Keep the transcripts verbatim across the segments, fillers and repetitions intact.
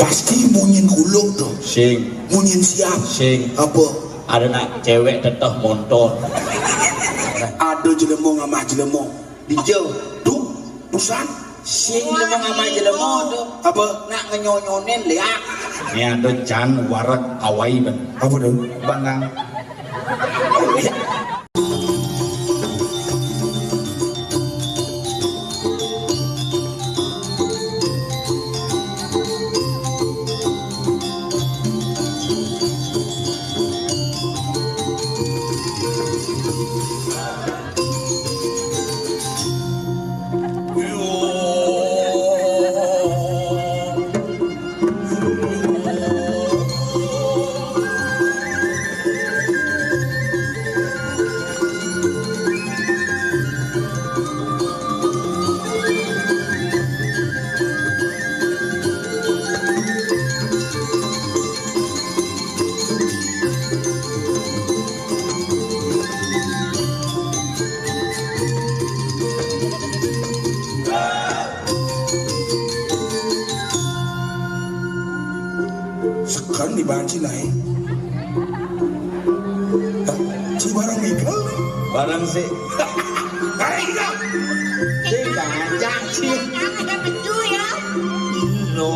Pasti munyin kuluk to. Sing. Munyin siap. Sing. Apa? Ada nak cewek teteh montor. Ada jelema ngamah jelema. Dija. Duh, busan. Sing jelema ngamah jelema to. Apa? Nak ngenyonyonin liak. Ini ada jan wareg awai ben. Apa to? Banggang. Sekan dibanci naik. Hah? Ci barang Michael? Barang sih. Barang Michael. Sing kancang sih. Jangan ada betul ya. No.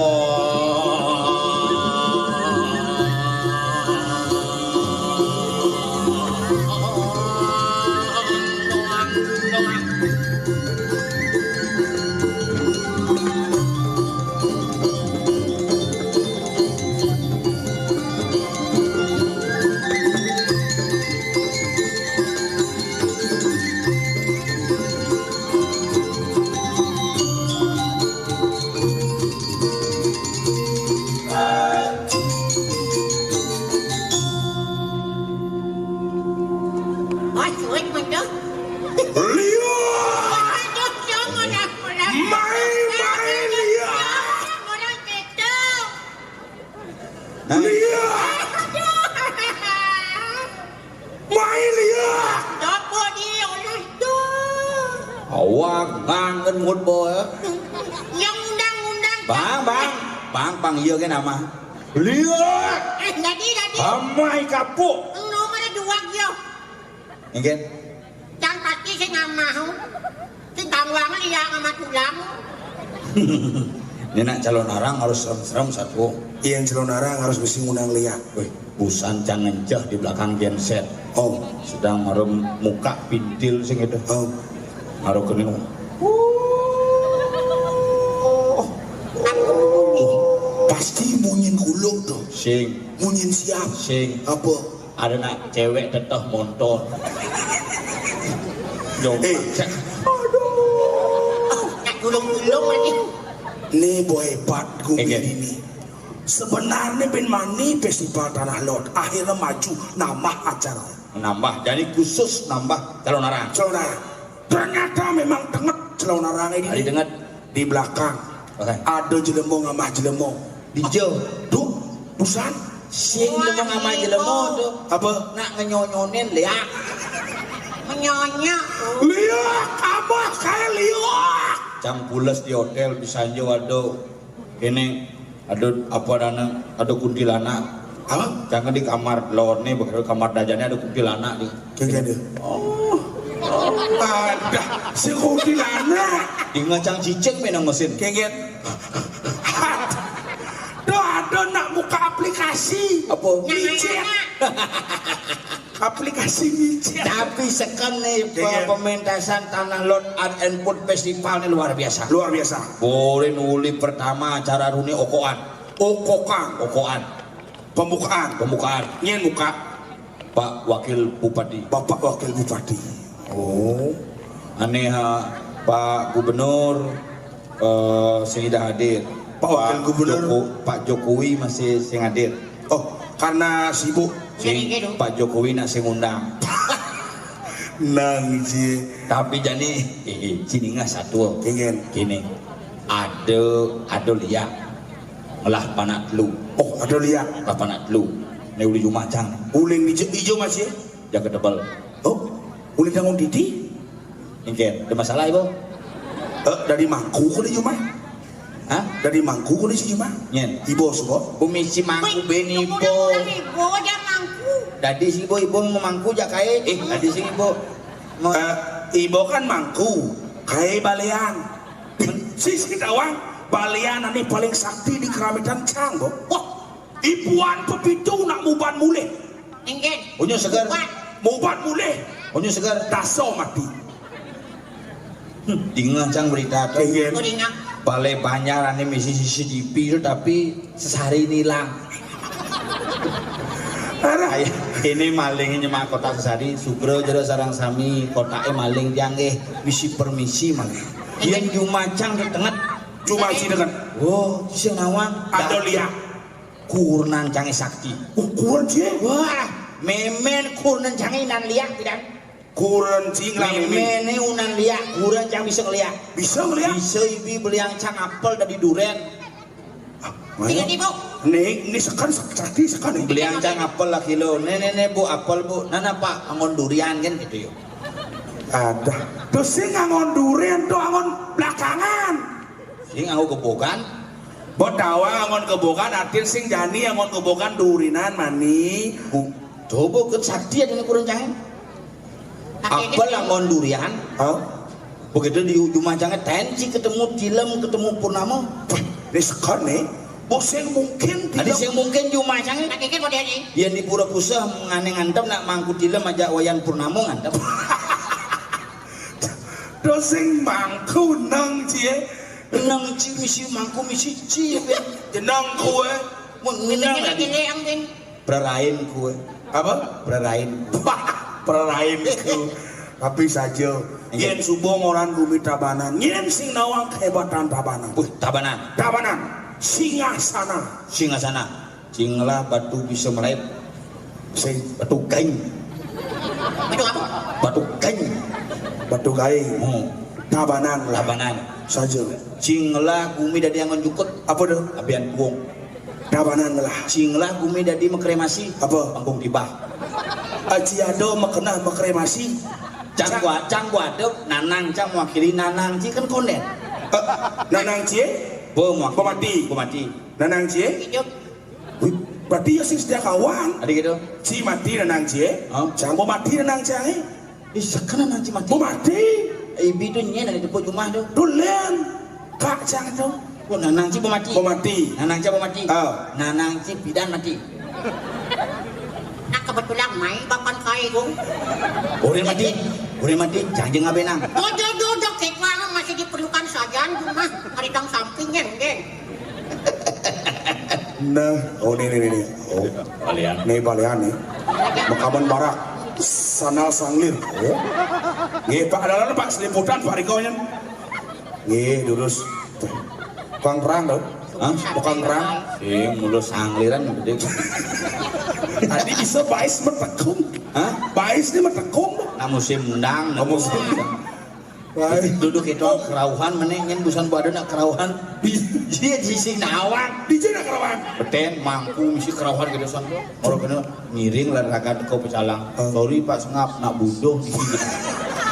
Wah, cuek mah dah. Lihat. Aduh, jangan aku lah. Main-main lihat. Jangan gitu. Lihat. Aduh. Main lihat. Dapat dia oleh tu. Awak bangun mood boy. Yang undang-undang. Bang, bang, bang, bang, iya kan nama? Lihat. Eh, jadi, jadi. Amai kapuk. Nomor dua dia. Nggih. Cang pati sing ngamah. Sing tangwang liak sama tulang. Ini nak calon arang harus serem-serem satu. Iya, calon arang harus mesti ngundang liak. Wih, busan cang ngenceh di belakang genset. Oh. Sedang marum muka pintil sing itu. Oh. Marum kene. Oh. Pasti munyin kuluk tuh. Sing. Munyin siap. Sing. Apa? Ada nak cewek teteh montor. Yo. Eh. Aduh. Nak gulung-gulung lagi. Nih boy hebat gue ini. Sebenarnya bin mani festival Tanah Lot akhirnya maju nambah acara. Nambah, jadi khusus nambah calon arang. Calon arang. Ternyata memang tenget calon arang ini. Hari tenget. Di belakang. Oke. Ada jelema ngamah jelema. Dija. Duh, busan. Sing jelema ngamah jelema tuh. Apa? Nak ngenyonyonin liak. Menyonyo. Liak, abah kayak liak. Cang pules di hotel bisa njo ada ini ada apa dana ada kuntilanak. Apa? Jangan di kamar lor nih, begitu kamar dajanya ada kuntilanak nih. Kagak ada. Oh. Ada si kuntilanak. Di ngacang cicing menang mesin. Kagak. Ada, ada nak buka aplikasi. Apa? Micet. Aplikasi micet. Tapi sekarang nih, iya, pementasan Tanah Lot Art and Food Festival ini luar biasa. Luar biasa. Boleh nuli pertama acara runi okoan. Okokan. Okoan. Pembukaan. Pembukaan. Nyen muka. Pak Wakil Bupati. Bapak Wakil Bupati. Oh. Aneh, ha, Pak Gubernur, eh, sing ida hadir. Pak Wakil Gubernur. Joko-, Pak Jokowi masih sing hadir. Oh, karena sibuk. Sing, iya, iya, Pak Jokowi nak sing undang. Nang je. Tapi jani, eh, eh, sini nggak satu. Ingin. Gini. Ada, ada liak. Ngelah panak telu. Oh, ada liak. Ngelah panak telu. Ini uli jumah cang. Uling ijo, ijo masih? Jaga tebal. Oh, uling dangun didi? Ingkir, ada masalah ibu? Eh, dari mangku kok di jumah? Hah? Dadi mangku kudu si Jumah. Nyén. Ibo suba. Bumi si mangku. Wih, bén ibo. Ibo ja mangku. Dadi si ibo, ibo mau mangku ja kaé. Eh, dadi si ibo. Mau Eh, ibo kan mangku. Kaé balian. Si si tawang balian anu paling sakti di karamitan cang, Bo. Wah, ibuan pepitu nak muban mulih. Inggih. Unyu seger. Muban. Muban mulih. Unyu seger. Daso mati. Hmm, dingeh cang berita tuh. Inggih. Kuringan. Balé Banjar ané misi C C T V itu tapi sesari nilang. Arah. Ay, ini maling nyemak kotak sesari, sugra jero sareng sami kotaké maling tiang nggih. Misi permisi maling. Yén jumah cang tetenget. Jumah si dengan. Oh, sing nawang. Ada liak. Kurenan cangé sakti. Ukuran sih. Wah, mémén kurenan cangé nan liak tidak? Kuren sing lah mémén. Méméné unan liak, kuren cang bisa ngeliak. Bisa ngeliak? Bisa ibi beliang cang apel dadi durén. Ah, mana? Ingat, Ibu. Nih, ini sekan sak- sakti sekan nih. Beliang cang apel lagi lo. Nih, nih, nih, Bu, apel, Bu. Nana, Pak, angon durian kan gitu yo. Ada. Terus sing angon durian tuh angon belakangan. Sing angon kebokan. Bo tawa angon kebokan, artin sing jani angon kebokan durinan mani. Bu, coba ke sakti ada kuren cangé. Apel angon durian. Hah? Begitu di ujung mancangnya tensi ketemu tilem ketemu purnama. Ini sekan nih. Bo sing mungkin Tadi tilem. Sing mungkin jumah cangé. Nak kikir mau dia nih. Yén di pura puseh ngane ngantem nak mangku tilem aja Wayan Purnama ngantem. Terus sing mangku nang cie. Nang ci misi mangku misi ci. Jenang kue. Mun Ini nang kita lagi. Gini yang gini. Prarain kue. Apa? Prarain. Prarain ku. Tapi saja. Iya. Yén suba ngoran gumi Tabanan. Yén sing nawang kehebatan Tabanan. Wih, Tabanan. Tabanan. Singasana. Singasana. Sing ngelah batu bisa meraib. Sing. Batu gaing. Batu apa? Batu gaing. Batu gaing. Hmm. Tabanan lah. Tabanan. Saja. Sing ngelah gumi dadi angon jukut. Apa tuh? Abian buong. Tabanan lah. Sing ngelah gumi dadi makremasi. Apa? Panggung tibah. Aji ada makenah makremasi. Cang gua, cang gua ada nanang cang mewakili nanang ci kan konden. Eh, nanang cie? Bo mewakili. Bo mati. Bo mati. Nanang cie? Hidup. Wih, berarti ya sing setiakawan. Ada gitu. Ci mati nanang cie? Hah? Cang bo mati nanang cang eh. Ih, sakana nanang ci mati. Bo mati. Ibi tu nyén ada tepuk jumah tu. Dulen. Kak cang tu. Oh, nanang ci bo mati. Bo mati. Nanang ci bo mati. Ah. Nanang ci pidan mati. Nah, kebetulan mai bapan kai gong. Orang mati. Orang mati. Jangan ngabenang. Dodo dodo kek mana masih diperlukan sajan jumah. Hari tang sampingnya, geng. Nah, oh ini ini ini. Oh. Balian. Nih balian nih. Makaman barak. Sandal sanglir. Oh. Nggih, Pak, ada Pak seliputan Pak Riko nya. Nggih, lurus. Tukang perang tuh. Hah? Tukang perang. Sing mulus sangliran gede. Tadi bisa bais metekung. Hah? Bais ini metekung. Nah, musim undang. Oh, musim. Wah. Duduk itu kerauhan meneh nyén busan badu nak kerauhan. Dia di sing nawang. Di sini kerauhan. Beten mangku misi kerauhan gitu san. Orang kena ngiring lah raga teko pecalang. Oh. Sorry Pak Sengap nak buduh di sini.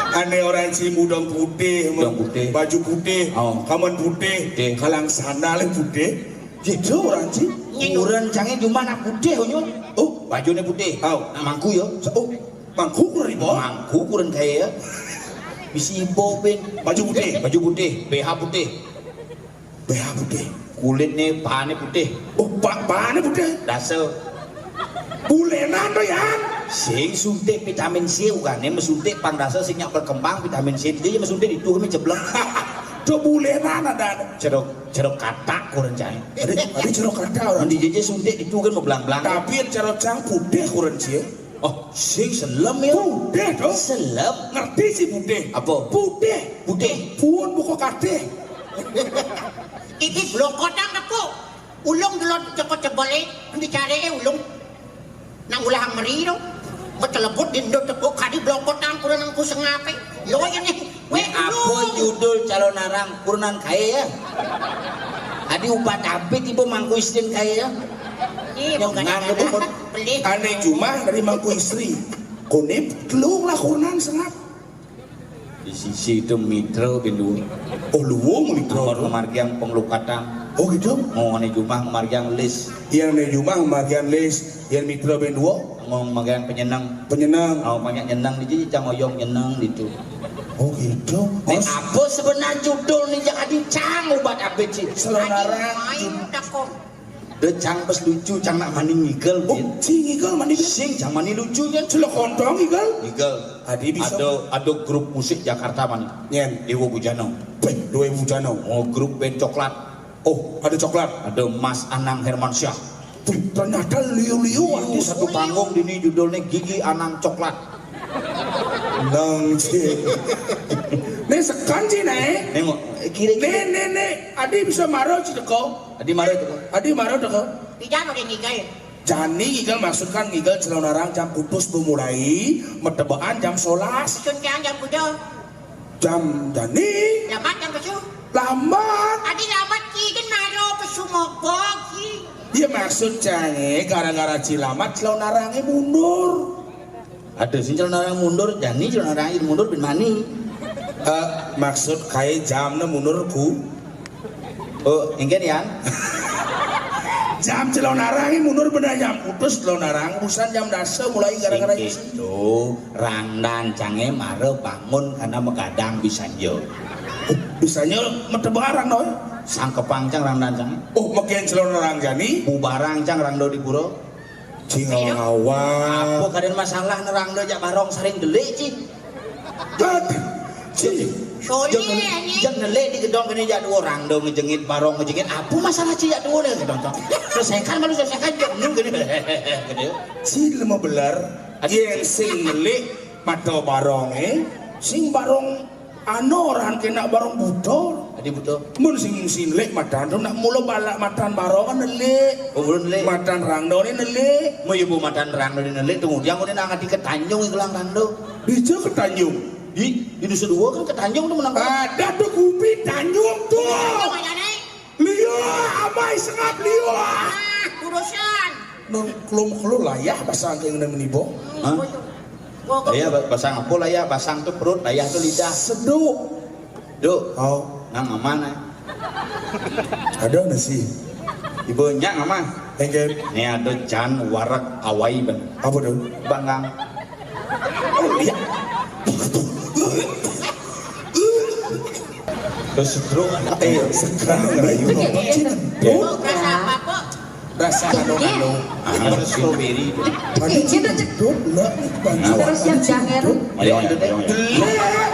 Ane orang ci mudang putih, Mudang putih. Baju putih, Oh. Kaman putih, Putih. Kalang sandal putih. Gitu orang ci. Kuren cangé cuma nak putih unyun. Oh. Bajunya putih. Oh. Nak mangku ya. Oh. Mangku kuren ibo? Mangku kuren kaya ya. Bisi ibo ben. Baju putih. Baju putih, B H putih. B H putih. Kulitnya pahane putih. Oh, pa pahane putih. Dasa. Bulenan to ya. Sing suntik vitamin C ukane mesuntik pang dasa sing nyak berkembang vitamin C dia mesuntik itu kami jeblok. To bulenan ada. Cerok cerok katak kuren cai. Ada ada cerok katak orang. Di jeje suntik itu kan mau belang-belang. Tapi cerok cang putih kuren cie. Oh, sing selem ya. Putih dong. Selem. Ngerti sih putih. Apa? Putih. Putih. Pun buku katih. Iki blokotang tepuk. Ulung dulu cepet cebele, dicari eh ulung. Nang ulah meri tu. Betelebut di ndut tepuk kadi blokotang kurang nang kuseng ape. Lo ini. Weh, apa judul calon arang kurenan kaya ya? Tadi upat api tiba mangku istin kaya ya? Ih, bukan nang ada. Beli. Aneh cuma dari mangku istri. Kunip telung lah kurenan sengap. Sisi itu mitra bin duo. Oh, luwung mitra. Amun ngamargiang panglukatan. Oh, gitu. Mau ane jumah ngamargiang lis. Yen ane jumah ngamargiang lis, yen mitra bin duo. Mau ngamargiang penyeneng. Penyeneng. Mau banyak nyeneng di sini, cang oyong nyeneng gitu. Oh, gitu. Nek apa sebenar judul nih, jangan dicang ubat abet sih. Selonarang. Main takon. De cang pas lucu, cang nak mani ngigel. Oh, sing ngigel mani, Ben? Sing cang mani lucu, kan? Celok kontong ngigel. Ngigel. Adi bisa. Ada, ada grup musik Jakarta mani. Nyen. Dewa Bujana. Beh, Dewa Bujana. Oh, grup band coklat. Oh, ada coklat. Ada Mas Anang Hermansyah. Wih, ternyata liu-liu artis. Satu panggung dini judulnya Gigi Anang Coklat. Nang, ci. Nih sekan, ci, nih. Nengok, kira-kira. Nih, nih, nih. Adi bisa maro, ci, teko. Adi maro teko. Adi maro teko. Tidak pakai ngigel. Jani ngigel, maksud kan ngigel celonarang jam putus bemulai, metebaan jam solas. Sun tiang jam kuda. Jam jani. Lambat jam pesu. Lambat. Adi lambat ki kan maro pesu mogok ki. Iya, maksud cange gara-gara cilamat celonarange mundur. Aduh, sing celonarang mundur, jani celonarang mundur bin mani. Eh, maksud kai jamne mundur ku. Oh, engken, Yan. Jam celonarang ini mundur bener jam putus celonarang, busan jam dasa mulai gara-gara itu. Itu rangdan cange mara bangun karena megadang bisanya. Bisanya mete barang doi. Sangkepang cang rangdan cange. Oh, meken celonarang jani. Bubarang cang rangdo di pura. Cing ngawang-ngawang. Apa kadang masalah nerang do jak barong saring delik, Ci? Aduh, Ci. Sorry, jangan, anjing. Jangan delik di gedong kene jak dua orang do ngejengit barong ngejengit. Apa masalah, Ci, jak dua ni gedong, Cong? Selesaikan malu selesaikan, jangan nu gini. Gini. Ci lemah belar. Aduh. Yen sing delik mata barong, eh. Sing barong Ano orang kena barong buta. Adi buta. Mun sing, sing nelik matan tu nak mula balak matan barong kan nelik. Oh, mula nelik. Matan rangdo ni nelik. Mu ibu matan rangdo ni nelik, tunggu dia, aku ni nak ngati ke Tanjung, ikelang rangdo. Dija ke Tanjung? Di, di Nusa Dua kan ke Tanjung tu menang. Ada tu kupi Tanjung tu. Tanjung aja ni. Liu, amai sengap liu. Ah, urusan. Nang kelum-kelum layah basang ke ngena menibo. Hah? Iya, ba-, basang apa layah? Basang tu perut, layah tu lidah. Seduk. Duk. Oh. Nang aman, eh. Ada nasi. Ibu nyak aman. Thank you. Ni ada jan warak awai ben. Apa tu? Banggang. Oh, iya. Terus stroke, eh, sekarang rayu apa cina? Rasa apa, Pok? Rasa anu-anu. Ah, rasa strawberry. Tadi cina jeduk, lah. Terus yang janger. Ayo, ayo, ayo, ayo.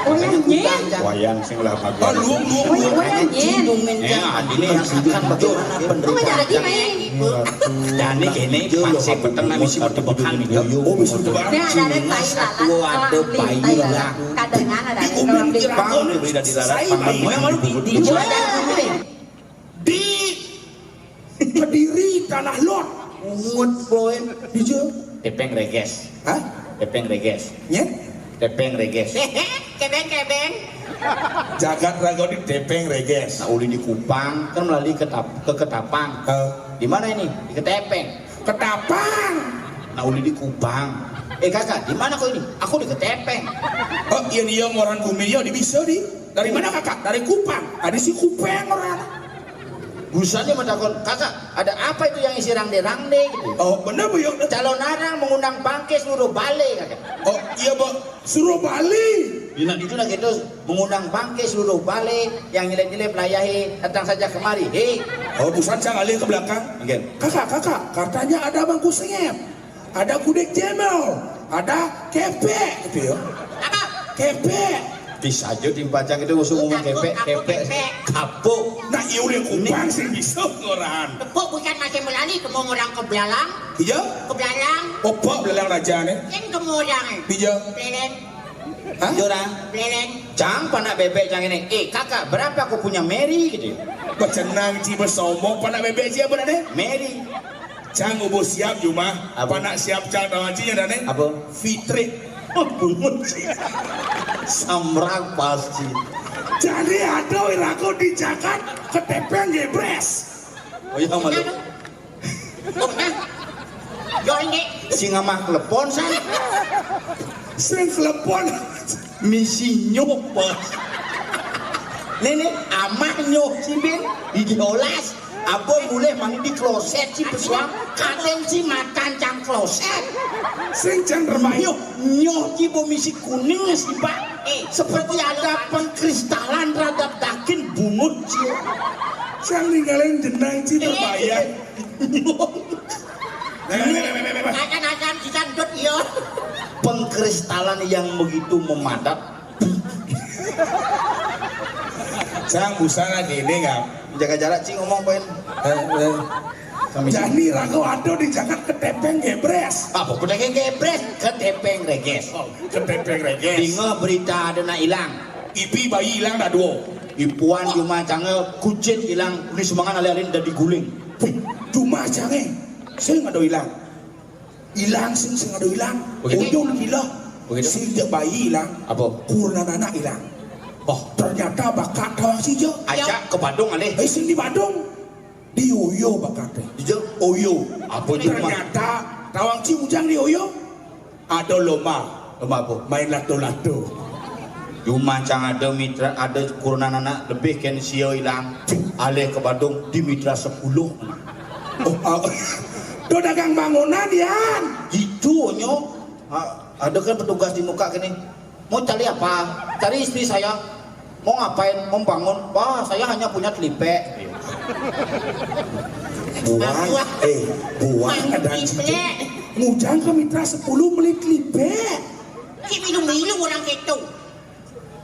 Oh, yang nyen. Wayan sing lah bagian. Oh, luang, luang, luang. Oh, yang nyen. Eh, adine rasakan bagaimana penderitaan. Jadi, main. Jane kene, pasti peteng nang misi bertebakan iki. Oh, bisa bertebakan. Nek ada tai lalat, ada bayi lalat. Kadengan ada. Di umum di larat, di larat, di Kediri, Tanah Lot. Ungut, boy. Dija. Tepeng Reges. Hah? Tepeng Reges. Nyet? Tepeng Reges. Kebeng, kebeng. Jagat Raga di Tepeng Reges. Nah, uli di Kupang, kan melalui ke Tap-, ke Ketapang. Eh. Di mana ini? Di Ketepeng. Ketapang. Nah, uli di Kupang. Eh, kakak, di mana kau ini? Aku di Ketepeng. Oh, iya, iya, orang bumi, iya, di bisa, di. Dari mana, kakak? Dari Kupang. Ada si Kupang orang. Busannya mau takon, "Kakak, ada apa itu yang isi rangde-rangde?" gitu. Oh, benar, Bu, ya. Calon arang mengundang bangke seluruh bale, kakak. Oh, iya, Bu. Suruh Bali. Di nak itu nak gitu, mengundang bangke seluruh bale yang nyelip-nyelip layahe datang saja kemari. Hei. Oh, busan saya ngalih ke belakang. Nggih. "Kakak, kakak, katanya ada bangku sengep. Ada gudeg jemol, ada kepek," gitu ya. Apa? Kepek. Bisa aja timpacang itu ngusung ngomong kepek, kepek, kapuk. Nah, iya udah Kupang sih bisa ngoran. Kepuk bukan masih melali, kemung orang ke belalang. Iya? Ke belalang. Opo belalang raja nih? Yang kemung orang. Iya. Belalang. Hah? Jora. Belalang. Cang, panak bebek cang ini. "Eh, kakak, berapa aku punya Mary?" gitu. Becenang, ci, besombong, panak bebek, ci, apa nih? Mary. Cang ubu siap jumah. Apa? Panak siap cang tawaci ya, Dane? Apa? Fitri. Oh, bungut, ci. Samrak pasti. Jadi ada iraku di Jakarta ketepeng gebres. Oh iya, malu. Yo, ini. Sing amah klepon, san. Sing klepon. Misi nyuh, bos. Nih, nih, amah nyuh si bin. Di diolas. Abon mulih mandi di kloset si pesuang. Kadén si matan cang kloset. Sing cang remah. Nyuh, nyuh si bo misi kuning si, Pak. Eh, seperti ada pengkristalan terhadap dakin bungut si. Cang ninggalin jenang si terbayang. Akan-akan kita ndut, iya. Pengkristalan yang begitu memadat. Cang, busa lagi ini nggak? Jaga jarak, Cing, ngomong, Pen. Eh, eh. Jani rago ado di jagat ketepeng gebres. Apa kuda gebres? Ketepeng reges. Oh, ketepeng reges. Dengar berita ada nak hilang. Ipi bayi hilang dah dua. Ipuan jumah cange kucit hilang, di semangan alih-alih dah diguling. Wih, jumah cange. Sing ado hilang. Ilang sing, sing ado ilang. Begitu. Ujung gila. Begitu. Sing jak bayi ilang. Apa? Kurna anak ilang. Oh, ternyata bakat tawang sija. Ajak ke Badung alih. Eh, sing di Badung. Di Oyo bakat. Di je? Oyo. Apa je? Ternyata tawang si ujang di Oyo. Ada lomba. Lomba apa? Main lato-lato. Cuma cang ada mitra, ada kurna anak lebih ken sio ilang. Alih ke Badung di mitra sepuluh. Oh, ah, tu dagang bangunan, Yan. Gitu, Onyo. Ah, ada kan petugas di muka kini. Mau cari apa? Cari istri saya. Mau ngapain? Mau bangun? Wah, saya hanya punya telipek. Buang, eh, buang ada telipek. Ngujang ke mitra sepuluh beli telipek. Ki milu-milu orang gitu.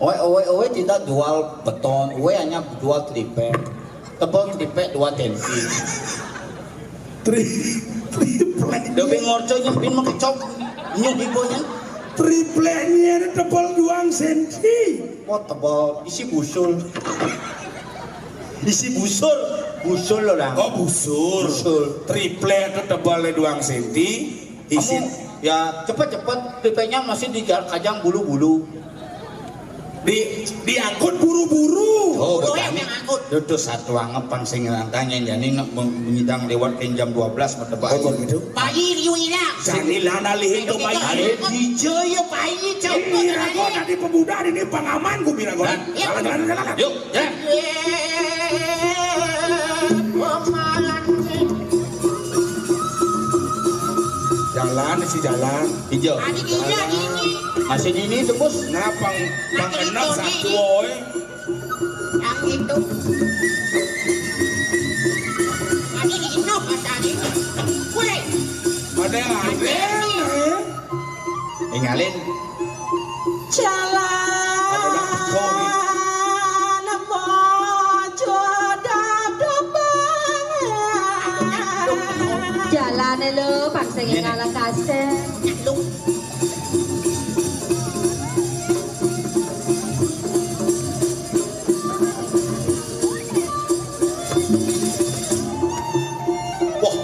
Oe, oe, oe tidak jual beton, oe hanya jual triplek. Tebal triplek dua senti. Tri, triplek. Lebih ngorco nyempin mengkecok nyuh ibunya. Tripleknya ini tebal dua senti. Oh, tebal, isi busul. Isi busur, busul lo lah. Oh, busur. Busur. Triplek itu tebalnya dua senti. Isi. Kamu, ya, cepet-cepet, tripleknya masih di kajang bulu-bulu. Di, diangkut buru-buru. Oh, oh, yang diangkut. Itu satu angepan sing nantangin, jadi nge-, meng-, menyidang lewat ke jam dua belas, mau tebak. Oh, begitu? Bayi liu ilang. Jani lah nalihin tuh bayi. Ayo, hijau ya, bayi, cok. Ini rago tadi pemuda, ini pengaman, gue bilang, gue. Jalan, jalan, jalan. Yuk, jalan. Jalan, isi jalan. Hijau. Masih dini tembus. Ngapang, pang kena satu, oi. Yang itu. Tadi di Indo, Mas Adi. Woi. Ada yang ada. Ada ini. Ingalin. Jalan mojo dadepeng. Jalane lho, bangsa ini ngalah kasih. Wah,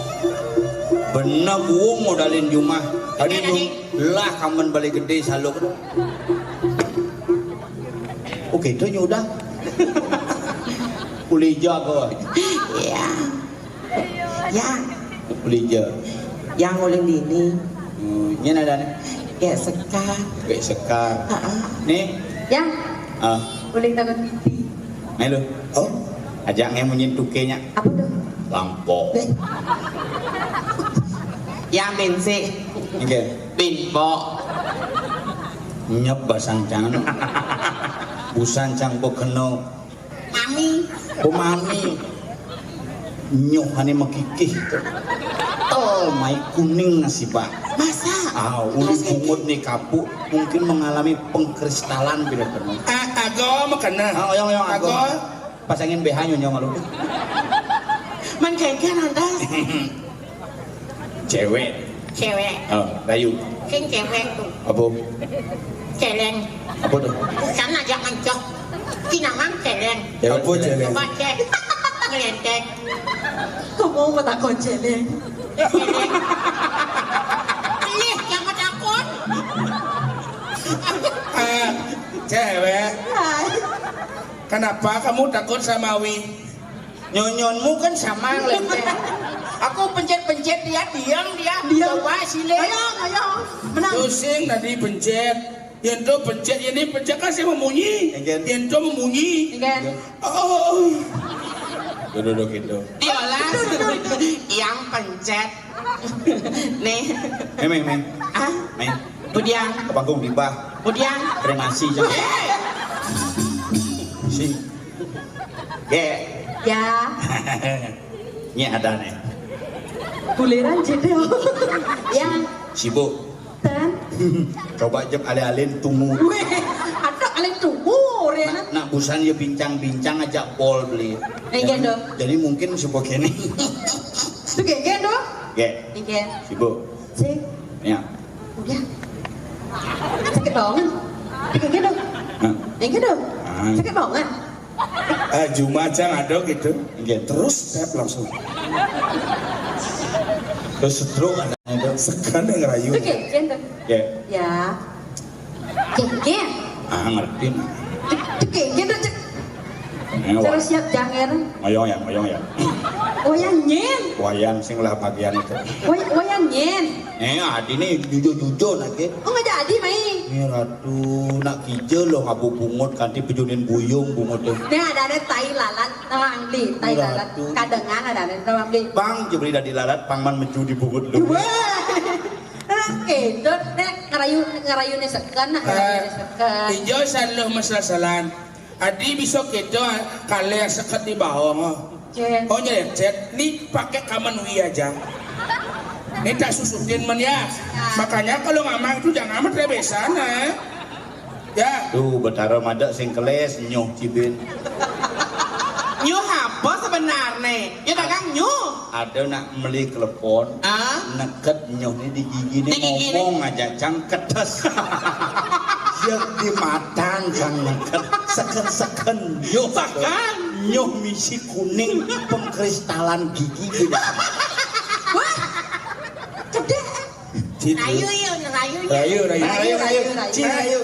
bener buung modalin jumah. Tadi lah kamen balik gede saluk. Oke, itu nyudah. Kulija kau. Iya. Ya. Kulija. Yang ulin dini. Hmm, ini ada nih. Kayak sekar. Kayak sekar. Heeh. Nih. Ya. Ah. Ulin takut pipi. Nah, lu. Oh. Ajak ngemunyin tukenya. Apa tuh? Lampok. Yang bensin. Oke. Binpok. Nyep basang cang. Busan cang bokeno. Mami. Oh, mami. Nyoh ane mekikih. Tel mai kuning nasibah. Masa? Ah, uli bungut nih kapuk mungkin mengalami pengkristalan bila kena. Ah, ago mekena. Ah, oyong, oyong, ago. Ago. Pasangin B H nyonya malu. Man geger anda. Cewek. Cewek. Oh, rayu. Sing cewek tuh. Apa? Celeng. Apa tuh? Bukan aja mencok. Kinamang celeng. Cewek apa celeng? Coba cek. Ngelentek. Kamu mau takut celeng? Celeng. Pilih yang mau takut. Eh, cewek. Hai. Kenapa kamu takut sama Wi? Nyonyonmu kan sama lempeng. Aku pencet-pencet dia, diam dia. Diam. Coba sini. Ayo, ayo. Menang. Pusing tadi pencet. Yen to pencet, yen pencet kan saya membunyi. Engken. Yen to membunyi. Engken. Oh. Duduk gitu. Diolah. Yang pencet. Nih. Memang, memang. Ah. Main. Budiang. Ke panggung di bah. Budiang. Kremasi. Si. Ge. Ya. Ini ada nih. Buliran jeda. Ya. Sibuk. Ten. Coba jep alih-alih tunggu. Weh, ada alih tunggu, ya. Nak, nak busan ya bincang-bincang aja pol beli. Iya, dong. Jadi mungkin sibuk ini. Itu gege, dong. Ge. Iya. Sibuk. Sih. Ya. Udah. Sakit banget. Itu gege, dong. Hah? Gege, dong. Ah. Sakit banget. Ah, Juma aja ngadok gitu. Nggih, terus step langsung. Terus stroke ada itu. Sekan yang ngerayu. Oke, gitu. Ya. Ya. Gege. Ah, ngerti. Oke, gitu, cek. Ini Terus wa- siap janger. Ngoyong ya, ngoyong ya. Wayan nyen. Wayan sing lah bagian itu. Way- wayan nyen. Eh, adi nih jujur-jujur lagi. Oh, nggak jadi, Mai. Ini ratu nak kija lo ngabu bungut kanti pejunin buyung bungut tuh. Nih ada ada tai lalat, tawang beli tai Iya, lalat. Tuh. Kadengan ada ada tawang beli. Bang, jebri dari lalat, pangman meju di bungut lu. Wah. Nah, itu nek ngerayu ngerayu nih sekan, nah ngerayu nih sekan. Ijo san lo mesel-selan. Adi bisa kita kalian seket di bawah. Cek. Oh, nyecet, nih pakai kamen wi aja. Ini tak susutin men ya. Makanya kalau ngamang itu jangan amat rebesan, eh. Ya. Tuh, Betara mada sing keles nyuh cibin. Nyuh apa sebenarnya? Ya dagang nyuh. Ada nak meli klepon, ah? Neket nyuh ni di gigi ni. Di gigi ni. Ngomong aja cang ketes. Siap di matan cang neket. Seken-seken nyuh. Seken. Nyuh misi kuning pengkristalan gigi gitu. Wah, cedek. Gitu. Rayu yuk, rayu yuk. Rayu, rayu. Rayu, rayu, rayu. Cing, rayu.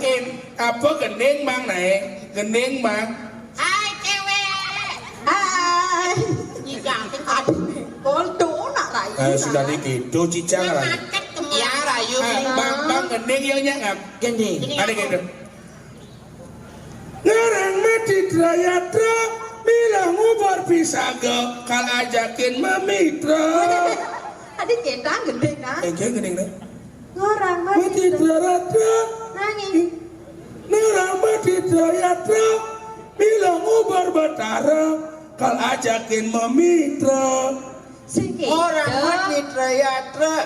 Apa gending, Bang, naik? Gending, Bang. Hai, cewek. Hai. Iya, aduh. Koldo nak rayu. Eh, sudah di gitu, cicang rayu. Macet kemana? Ya, rayu. Ah, Bang, Bang, gending, ya, nyangap. Gending. Ada gitu. Ngarang mati trayatra, bilang ubar pisaga, kal ajakin mamitra. Ada cendang gede, kan? Eh, kayak gini, nih. Ngorang mati. Mati trayatra. Nangis. Ngarang mati trayatra, bilang ubar batara, kal ajakin mamitra. Sing Orang gitu. Mati trayatra.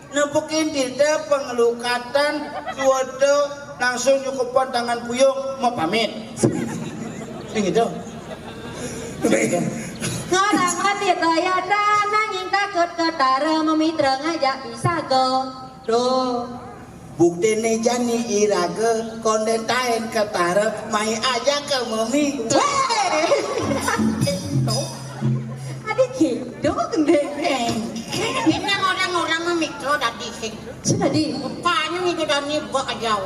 Nepukin tidak pengelukatan suatu langsung nyukupan tangan puyung mau pamit. Sing gitu. Ngorang mati trayatra nanging takut ketara mamitra ngajak pisaga. Duh. Buktine jani iraga konden taen ketara mai aja ke mami. Weh. Adi gitu gendeng. Ini orang-orang mamitra dadi sing. Sing dadi. Rupanya itu dadi buat aja.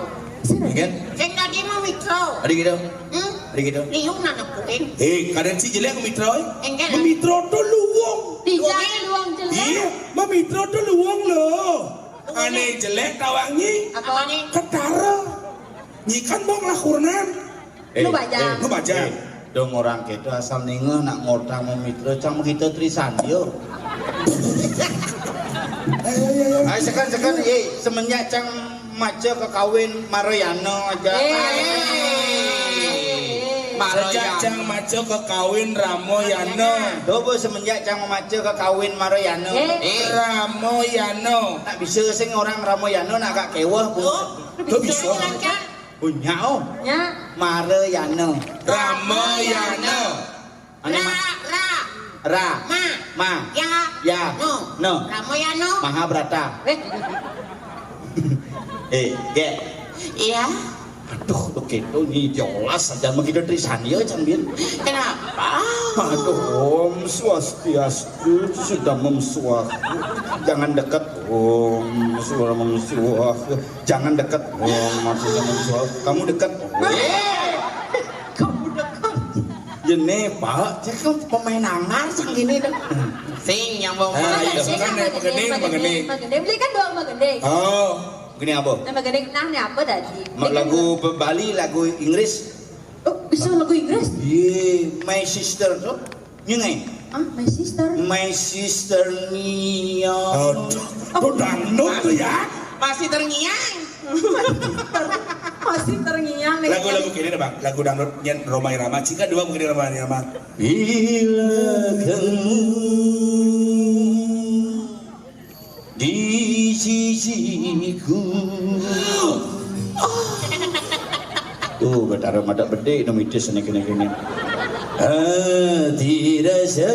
Sing dadi. Iya kan? Sing dadi mamitra. Adi gitu. Hmm? Adi gitu. Liung nana kuing. Eh, kadang si jelek mamitra, eh. Enggak. Mamitra tuh luwung. Dijak luwung jelek. Iya, mamitra tuh luwung loh. Ane jelek tawangi. Apa nih? Ketara. Nyikan mau ngelakurnan. Eh, lu bajang. Eh, lu bajang. Eh, dong orang kita asal ninge nak ngortang mamitra cang kita trisan yo. Ayo, ayo, ayo. Ayo sekan sekan, eh, semenjak cang maca kekawin Maroyano aja. Eh. Sejak cang maca kekawin Ramoyano. Coba semenjak cang maca kekawin Maroyano. Eh. Ramoyano. Nak bisa sing orang Ramoyano nak gak kewah, Bu. Oh, tuh bisa. Punya, oh. Ya. Maroyano. Ramoyano. Ane ma- Ra. Ra. Ma. Ma. Ya. Ya. No. No. Ramoyano. Mahabharata. Eh. Eh, Gek. Iya. Aduh, lu gitu nih jelas aja begitu Trisania, Cang Bin. Kenapa? Aduh, Om Swastiastu, sudah memsuah. Jangan dekat, Om, suara memsuah. Jangan dekat, Om, maksudnya memsuah. Kamu dekat, Om. Eh, kamu dekat. Né, Pak, cék kan pemain anyar sing kéné to. Sing nyambung. Ah, iya, Magending, magending, magending, magending. Magending. Beli kan doang magending. Oh, gini apa? Nah, magending nah, né apa tadi? Ma-, lagu Bali, lagu Inggris. Oh, bisa lagu Inggris? Iya, My Sister to. Nyengé. Ah, My Sister. My Sister Nia. Aduh, aduh, dangdut to ya. Masih terngiang. Masih terngiang né. Lagu-lagu kéné, Bang. Lagu dangdut nyén Rhoma Irama. Cika dua mungkin Rhoma Irama. Bila kamu di sisiku. Tuh, Betara madak bedik no mitis né kéné-kéné. Hati rasa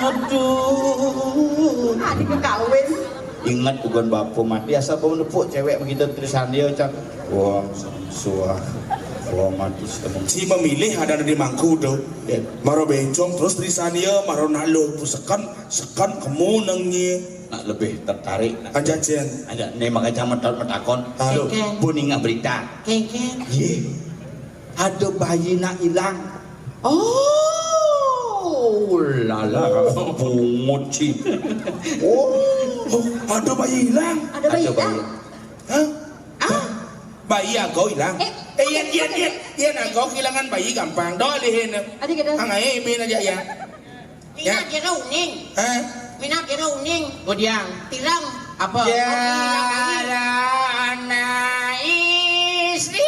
Aduh. Adik kawin. Inget bukan bapa mati, asal bau nepuk cewek begitu tulisan dia, cak. Wah, suah. Wah, mati setemu. Si memilih ada di mangku to. Ya. Maro bencong terus tulisan dia, maro nalo pusekan, sekan kemu nengnya. Nak lebih tertarik, nak. Aja, Cen. Aja, né makanya metakon. Ah. Kéngkén. Pun ingat berita. Kéngkén. Yé. Ada bayi nak hilang. Oh, lala. Oh, bungut sih. Oh, ada bayi hilang. Ada bayi hilang. Hah? Ah. Bayi aku hilang. Eh, eh, iya, iya, iya, iya, nah, kau kehilangan bayi gampang. Doa lihin. Ada kita. Ang ay, bin aja ya. Mina kira uning. Hah? Mina kira uning. Budiang. Tirang. Apa? Kira anak istri.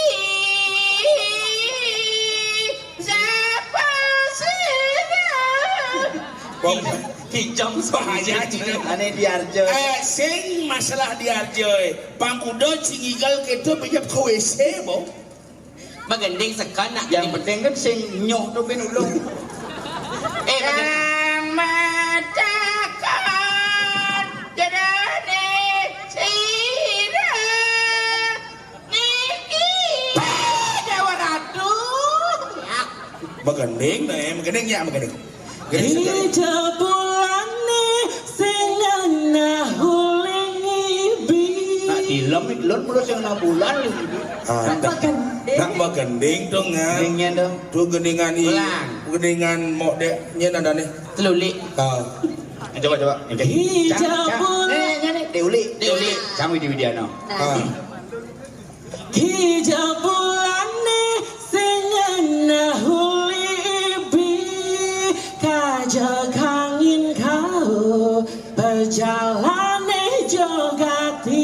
Siapa sih? Kijang bahaya. Ané diarjo. Eh, sing masalah diarjo. Pangkuda sing igal kéto bejap ka W C, bo. Magending sekan nak. Yang penting kan sing nyoh to ben ulung. Eh, magending. Matakon jedane sira niki. Dewa Ratu. Ya. Magending, nah, magending ya, magending. Ida bulane sing ana huling ibi. Nak dilem, lon mula sing ana bulan lho. Ah, nak magending. Nak magending dong, ya. Gendingnya dong. Tuh gendingan i-, gendingan mok dek, nyén adane. Telulik. Ah. Coba, coba. Ida bulane. Nih, nih, nih. Telulik. Telulik. Kami di Widiana. Nah. Ah. Ida bulane sing ana huling ibi, kaja kangin kau pejalane jogati.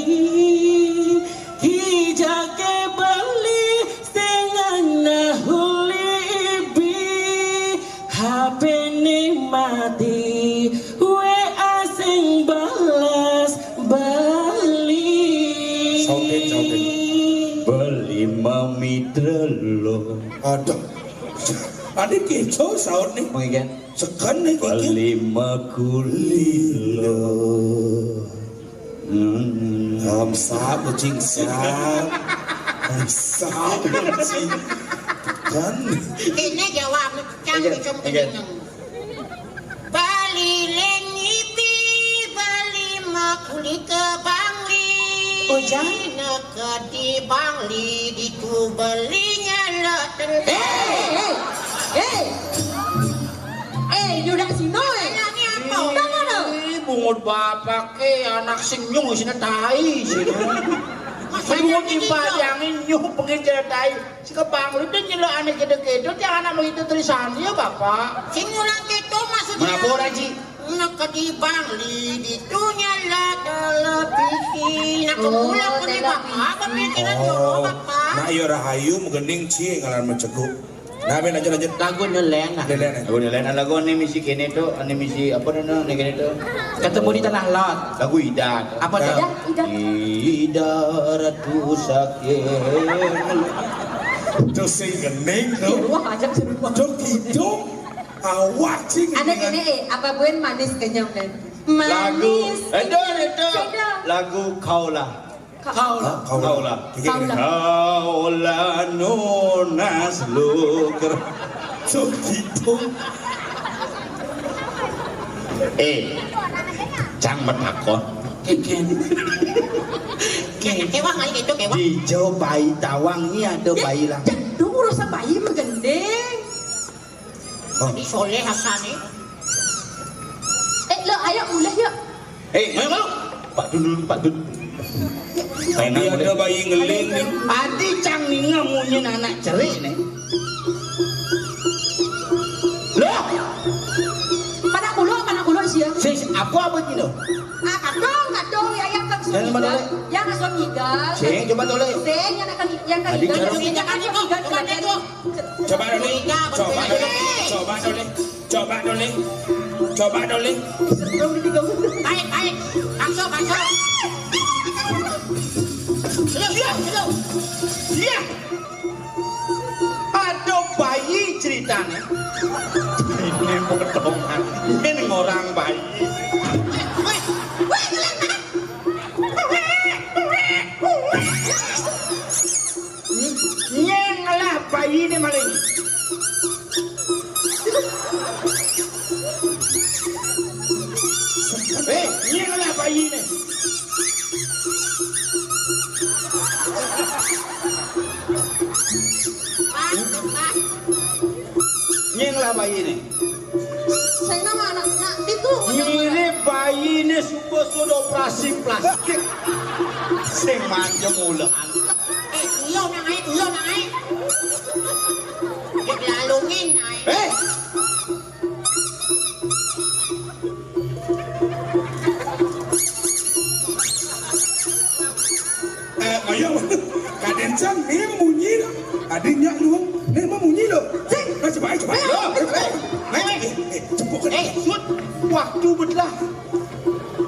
Ida ke beli sing ana huling ibi, H P-ne mati, W A sing bales beli. Sautin, sautin. Beli mamitra lo. Aduh. Ade keco saut nih. Mau ikan? Sekan nih, ikan. Beli makuli lo. Hmm. Am, sap, kucing, sap. Am, sap, kucing. Kan. Ini jawab, cang, oke, dicom oke. Kenyang. Bali leng ibi, Bali makuli ke Bangli. Oh, jang? Neke di Bangli, ditu belinya lo ter- Eh, eh, eh. Eh, ini udah sino, eh. Anaknya apa? Ih, bungut bapak ke, anak senyum isinya tai sih. Bungut dibayangin nyuh pengen jadi tai. Si kebang lu tuh nyelok aneh gede-gede, dia anak begitu tulisan dia, Bapak. Sing ulang gitu maksudnya. Menapa ora, Ji? Nak di Bangli, ditunya lah televisi. Nak kemula punya televisi. Bapak, apa pikiran jorok, Bapak? Nak yo rahayu, menggending, Ci, ngalan menceguk. Nah, ben, lanjut, lanjut. Lagu nelen, nah. Nelen, nah. Lagu nelen, lagu ane misi kene to, ane misi apa nana, ane kene to? Ketemu di Tanah Lot. Lagu Ida. Apa to? Ida, Ida. Ida Ratu Sakit. Terus sing gending to. Wah, ajak seru. Dok hidung. Awak sing gending. Ane kene, eh, apa buen manis kenyang, men? Lagu, manis. Edo, edo. Edo. Lagu Kaulah. Ka-, Kaula. Kaula. Kaula. Kaula. Kaula nunas luger. Cuk, gitu. Eh, cang metakon. Kéwang aja gitu, kéwang. Dija bayi tawang, ini ada bayi lah. Jadul urusan bayi mah gending. Oh. Tadi soleh asané. Eh, lo, ayo mulai yuk. Eh, ayo, ayo. Pak Dudun, Pak Dudun. Tadi ada bayi ngeling nih. Adi cang ninga munyin anak cerik nih. Loh, panak kulo, panak kulo sia. Sis, apa, apa gitu? Ah, kadung, kadung, ya, yang kan sudah. Yang mana, Lek? Yang sudah ngigal. Sing, coba tuh, Lek. Sing, yang akan, yang kan ngigal. Adi, yang kan ngigal, coba, coba, coba, coba, coba, coba, coba, coba, coba, coba, coba, coba, coba, coba. Baik, baik. Bakso, bakso. Iya, iya, iya. Iya. Ada bayi ceritanya. Ini potongan. Ini orang bayi. Weh, weh, ngeliat mana? Nyeng lah bayi ini maling. Eh, nyeng lah bayi ini. Nyeng lah bayi ini. Sing nama anak, nak, itu. Ini bayi ini suka sudah operasi plastik. Sing manja mula. Eh, iya, nang ae, iya, nang ae. Dilalungin ae. Eh. Eh, ayo. Kadén cang, né munyi. Kadén nyak luang, né munyi lo. Sing. Nah, coba, coba. Ayo. Eh, eh, eh, cepuk. Eh, sut. Waktu bedah.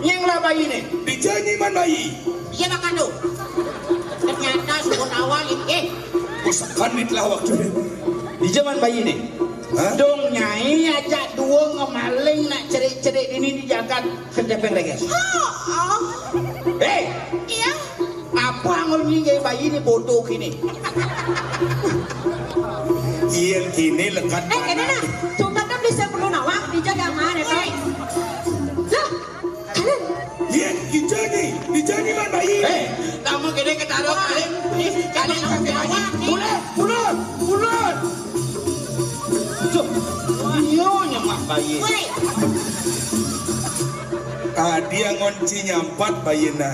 Nyeng lah bayi né. Dijanji man bayi. Iya, Pak Kando. Ternyata sebut awal ini. Eh. Usakan lah waktu ini. Di zaman bayi né. Hah? Dong nyai aja dua ngemaling nak cerik-cerik ini di jagat Ketepeng Reges. Oh, oh. Eh. Iya. Apa ngonyi nyai bayi né bodoh kini? Iya kini lekat. Eh, kene nah. Coba kan bisa perlu nawak dijaga mana, Toy? Lah, Iya, dijanji, dijanji man bayi. Eh, kamu gini ketaruh kali. Ih, kali kamu ketawa. Bulan, bulan, bulan. Tuh, iya nyemak bayi. Woi. Ah, dia ngonci nyampat bayi nah.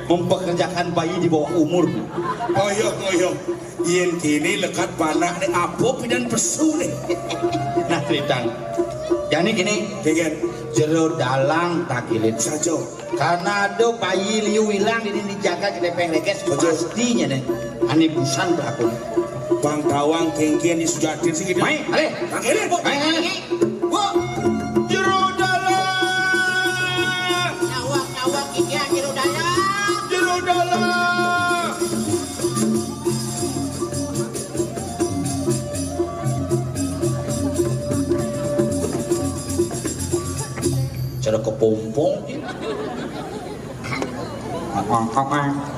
Mempekerjakan bayi di bawah umur. Ngoyok, ngoyok. Yén kéné lekat panak né apa pidan pesu né. Nah, Lintang. Jani gini, Degen. Jero dalang takilit. Saja. Karena ada bayi liu ilang di, di jagat Ketepeng Reges, betul. Pastinya né. Ané busan berlaku. Bang Tawang kéngkén di Sujatin sih gitu. Mai, ale. Takilit. Mai, mai. Bu, jero dalang. Nyawang, nyawang, kikian, jero dalang. Jero dalang. Cara kepompong. Angkang, angkang.